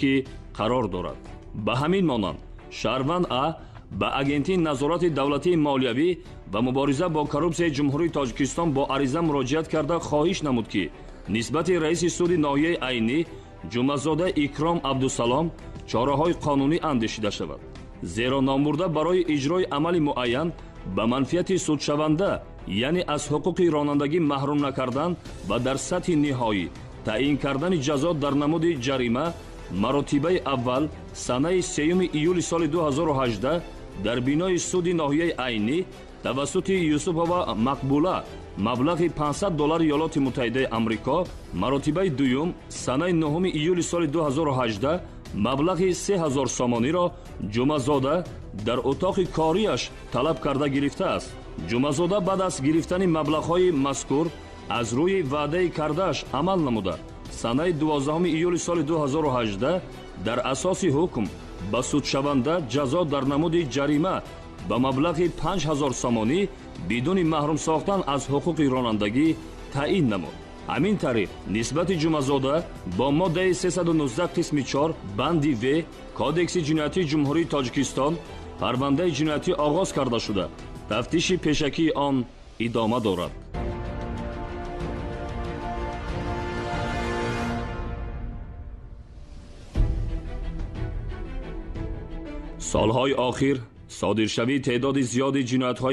ки қарор дорад. Ба ҳамин монанд шаҳрванд А ба Агентии назорати давлатии молиявӣ ва мубориза бо коррупсияи Ҷумҳурии Тоҷикистон бо ариза муроҷиат карда, хоҳиш намуд, ки нисбати раиси суди ноҳияи Айнӣ Ҷумъазода Икром Абдусалом чораҳои қонунӣ андешида шавад, зеро номбурда барои иҷрои амали муайян ба манфиати судшаванда, яъне аз ҳуқуқи ронандагӣ маҳрум накардан ва дар сатҳи ниҳоӣ таъин кардани ҷазо дар намуди ҷарима, маротибаи аввал санаи 3 июли соли 2018 дар бинои суди ноҳияи Айнӣ тавассути Юсупова Мақбула маблағи 500 доллари Иёлоти Муттаҳидаи Амрико, маротибаи дуюм санаи 9 июли соли 2018 маблағи 3000 сомониро Ҷумъазода дар утоқи кориаш талаб карда гирифтааст. Ҷумъазода баъд аз гирифтани маблағҳои мазкур аз рӯи ваъдаи кардааш амал намуда, санаи 12 июли соли 2018 дар асоси ҳукм ба судшаванда ҷазо дар намуди ҷарима ба маблағи 5000 сомонӣ бидуни маҳрум сохтан аз ҳуқуқи ронандагӣ таъин намуд. Ҳамин тариқ нисбати Ҷумъазода бо моддаи 319 қисми 4 банди В Кодекси ҷиноятии Ҷумҳурии Тоҷикистон парвандаи ҷиноятӣ оғоз карда шуда, тафтиши пешакии он идома дорад. Солҳои охир содиршавии теъдоди зиёди ҷиноятҳои